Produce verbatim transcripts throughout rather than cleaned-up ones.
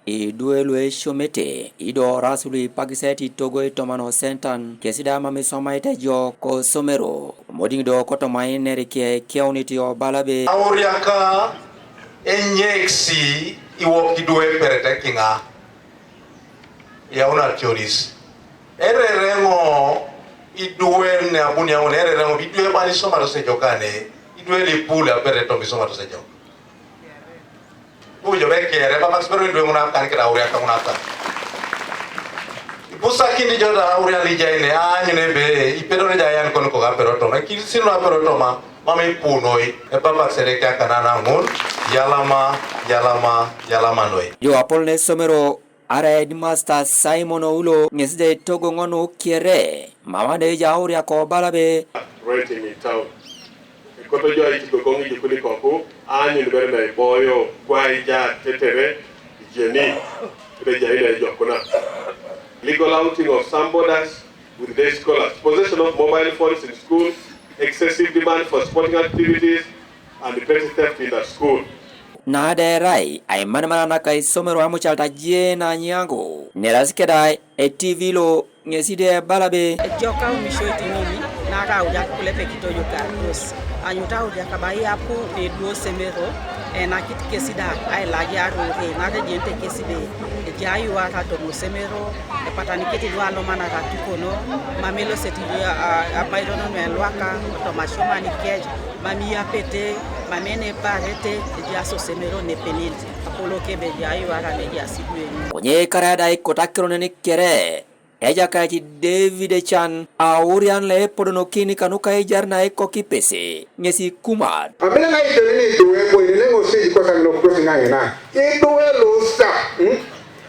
Idwe lu ecomete ido oras lu ipakisete itogo itomano sentan kesi da mam isomaete ejok kosomero. Modiŋ do kotoma inerikie keunit obala be. Auriaka enyek si iwok idwe perete kiŋa. Yaun ationis. Erereŋo idwe ne abuni yaun erereŋo idwe bani somato sejok ane idwe lipul apere tom isomato sejok. Kujo be kere baba sibero idwe ŋuna kan kira auria ka ŋuna kan. Ipusakin ijo da auria lija ine anyu ne be ipedore ja yan kono ko apero tom. Ekisino apero toma mama ipunoi. Ebaba sere kya kanana ŋun yalama yalama yalama noi. Jo apol ne somero Ara headmaster Simon Oulo ŋesi da itogoŋonu kere mama da ejaauria kobala be. Renting in town. Ekoto jo aitigogoŋ ijukuni koku aanyun ibere na iboyo kwai ja tetere ijeni ebe jai na ejokuna. Legal outing of some boarders with day scholars. Possession of mobile phones in school. Excessive demand for sporting activities. And petty theft in the school. Na da erai aimanamana naka isomero amucal taje na nyaŋu nerasi keda e T V lo ŋesi de ebala be. Ejok aumisio itiŋini naka auriak kulepek itojo kardos anyut auriak aba iapu eduo semero enakit kesi da ailagiar ore naka ejenite kesi be ejai iwara tomo semero epatanikit lualomanar atukono mam eloseti abaitonon elwaka otomasioman kec. Mam iyapete, mam eneparete, ejaas osemero nepenit, apolok ebe ejai iwara nejaas idweni. Konye karaida ikotakiro neni kere, Ejakait David Echan, aurian le epodonokin kanuka ejar na ekok ipese, ŋesi kumat. Amina ŋa itoni ni iduwe boi ni neŋo siji kosa ŋino kukosi ŋaŋina. Iduwe lusa, hmm?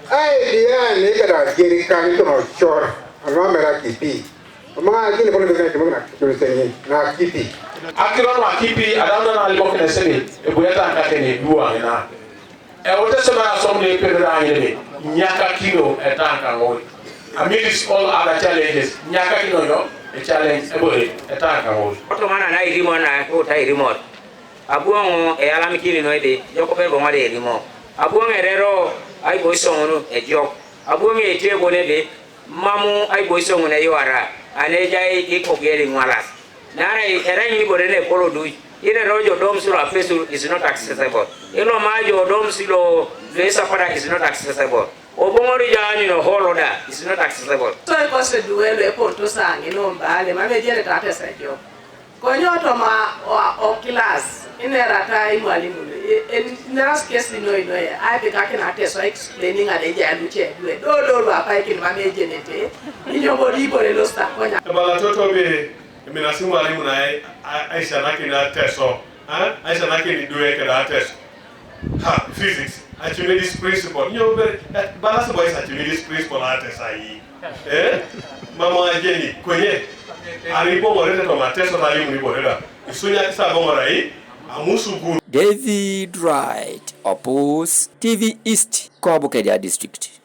Aidia ni kada jerikan itono cor, anu amera kipi. Omaŋa ajini kono bikina kimoŋ na kipi seŋi na kipi. Akiro na kipi adamna na alimokin esemi ebuyata kakene duwa ŋina. Eute sema asom ne pedra ŋine nyaka kino etanka ŋoi. Amidst all other challenges nyaka kino yo e challenge ebore etanka ŋoi. Otomana na irimo na kuta irimot. Abuoŋo eyalamikini noide jokope boŋade erimo. Abuoŋ erero aiboisoŋonu ejok. Abuoŋ etiego nebe Mamu aiboisoŋ ne yuara, ane ejai ikokiel iŋwalas. Naarai erai ŋin ibore ne epolodui, ireror jo doms lo apesur is not accessible. Iloma jo doms lo, lo esapada is not accessible. Oboŋor jo anyun holo da is not accessible. So ikosi duwe lo eponto saŋi nombale, mam ejere tates ejok. Konye otoma o, o kilas, inerata imwalimu, ineras kesi noi noi, aipikakin ateso, explaining adeja luce due, dodo lu apaikin mam ejenete, inyo bo di ibore lo sta konya. Ebala toto be, eminasi mwalimu na ai, ai, aisanakin ateso, ha? Aisanakin due keda ateso. Ha, physics, Archimedes principle. Nyo bere, eh, balance boys Archimedes principle ate sayi. Eh? Mama ajeni, kwenye. Aripo morete to mateso na limu ni borera. Isunya kisa bomorai, amusu gun. David Wright, Opus, T V East, Kobukedia District.